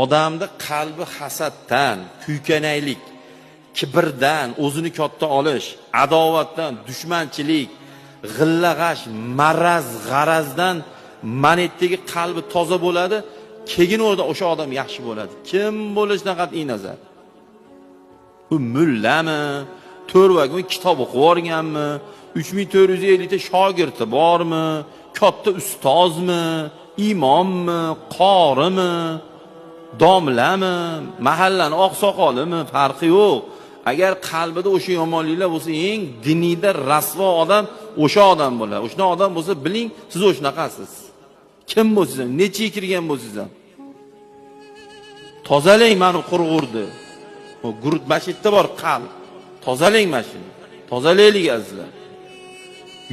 Odamni qalbi hasaddan, kuykanaylik, kibrdan, o'zini katta olish, adovatdan, dushmanchilik, g'illag'ash, maraz, g'arazdan manetdagi qalbi toza bo'ladi, keyin o'sha odam yaxshi bo'ladi. Kim bo'lishidan qat'iy nazar. Bu mullami, 4 vagon kitob o'qib yuborganmi, 3450 ta shogirdi bormi, katta ustozmi, imommi, qorimi, domlami, mahallani oqsoqolimi, farqi yo'q. Agar qalbida o'sha yomonliklar bo'lsa, eng dinida rasvo odam o'sha odam bo'ladi. O'sha odam bo'lsa, biling, siz o'shanaqasiz. Kim bo'lsangiz ham, necha kirgan bo'lsangiz ham. Tozalang mani qurg'urdi. O gurut masjidda bor qalb. Tozalang mana shuni. Tozalaylik azizlar.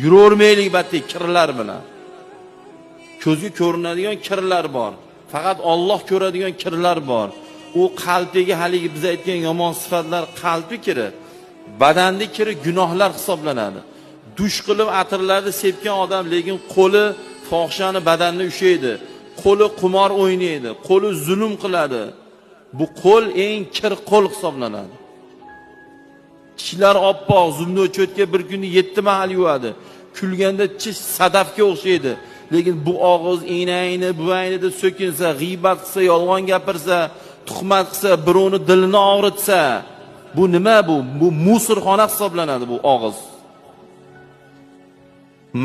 Yuravermaylik battak kirlar bilan. Ko'zga ko'rinadigan kirlar bor. Faqat Alloh ko'radigan kirlar bor. U qalbdagi haligi biz aytgan yomon sifatlar qalbi kiri, badanda kiri gunohlar hisoblanadi. Dush qilib atirlarni sepgan odam, lekin qo'li fohishani badanini ushlaydi, qo'li qumor o'ynaydi, qo'li zulm qiladi. Bu qo'l eng kir qo'l hisoblanadi. Tishlar oppoq, zumni cho'tka bir kunda 7 mahal yuvadi. Kulganda tish sadafga o'xshaydi. Lekin bu og'iz enangni, buvangni deb so'kinsa, g'iybat qilsa, yolg'on gapirsa, tuhmat qilsa, birovni dilini og'ritsa, bu nima bu? Bu musorxona hisoblanadi bu og'iz.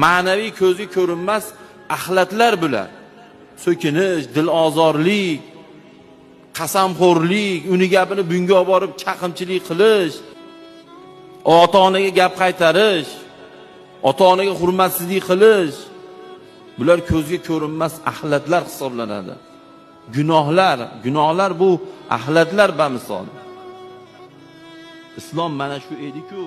Ma'naviy ko'zga ko'rinmas axlatlar bular. So'kinish, dil ozorlik, qasamxo'rlik, uni gapini bunga olib borib chaqimchilik qilish, ota-onaga gap qaytarish, ota-onaga hurmatsizlik qilish, bular ko'zga ko'rinmas axlatlar hisoblanadi. Gunohlar, gunohlar bu axlatlar bamisol. Islom mana shu edi-ku.